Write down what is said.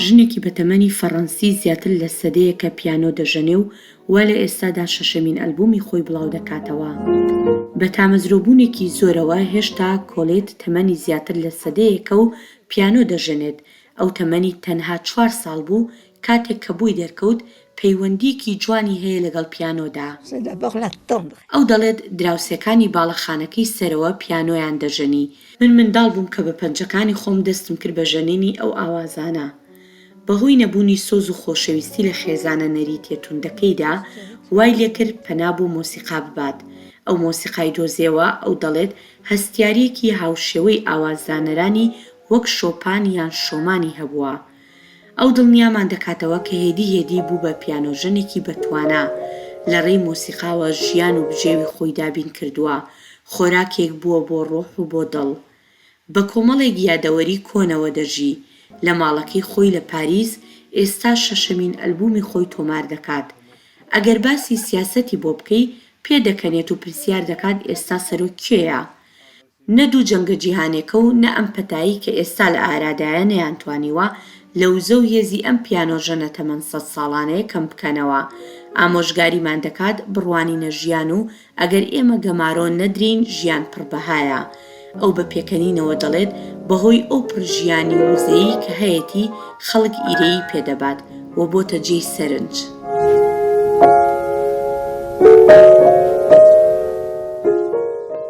ژنێکی بەتەمەنی فەڕەنسی زیاتر لە سەدەیەکە پیانۆ دەژەنێ و وا لە ئێستادا شەشەمین ئەلبومی خۆی بڵاودەکاتەوە. بە تامەزرۆبوونێکی زۆرەوە هێشتا کۆلێت تەمەنی زیاتر لە سەدەیەکە و پیانۆ دەژەنێت، ئەو تەمەنی تەنها چوار ساڵ بوو کاتێک کە بۆی دەرکەوت پەیوەندییەکی جوانی هەیە لەگەڵ پیانۆدا. ئەو دەڵێت دراوسێکانی باڵەخانەکەی سەرەوە پیانۆیان دەژەنی، من منداڵ بووم کە بە پەنجەکانی خۆم دەستم کرد بە ژەنینی ئەو ئاوازانە. بەهۆی نەبوونی سۆز و خۆشەویستی لە خێزانە نەریتیە توندەکەیدا، وای لێکرد پەنا بۆ مۆسیقا ببات. ئەو مۆسیقای دۆزیەوە، ئەو دەڵێت هەستیارییەکی هاوشێوەی ئاوازدانەرانی وەک شۆپان یان شۆمانی هەبووە. ئەو دڵنیامان دەکاتەوە کە هێدی هێدی بوو بە پیانۆژەنێکی بەتوانا، لە ڕێی مۆسیقاوە ژیان و بژێوی خۆی دابین کردووە، خۆراکێک بووە بۆ ڕۆح و بۆ دڵ. بە کۆمەڵێک یادەوەری کۆنەوە دەژی، لە ماڵەکەی خۆی لە پاریس، ئێستا شەشەمین ئەلبومی خۆی تۆمار دەکات. ئەگەر باسی سیاسەتی بۆ بکەی، پێدەکەنێت و پرسیار دەکات ئێستا سەرۆک کێیە؟ نە دوو جەنگە جیهانێکە و نە ئەم پەتایەی کە ئێستا لە ئارادایە نەیانتوانیوە لە وزە و هێزی ئەم پیانۆژەنە تەمەن سەد ساڵانەیە کەم بکەنەوە. ئامۆژگاریمان دەکات بڕوانینە ژیان و ئەگەر ئێمە گەمارۆ نەدرێین ژیان پڕ بەهایە. ئەو بە پێکەنینەوە دەڵێت بەهۆی ئەو پڕ ژیانی و وزەیەی کە هەیەتی خەڵک ئیرەیی پێ دەبات و بۆتە جێی سەرنج.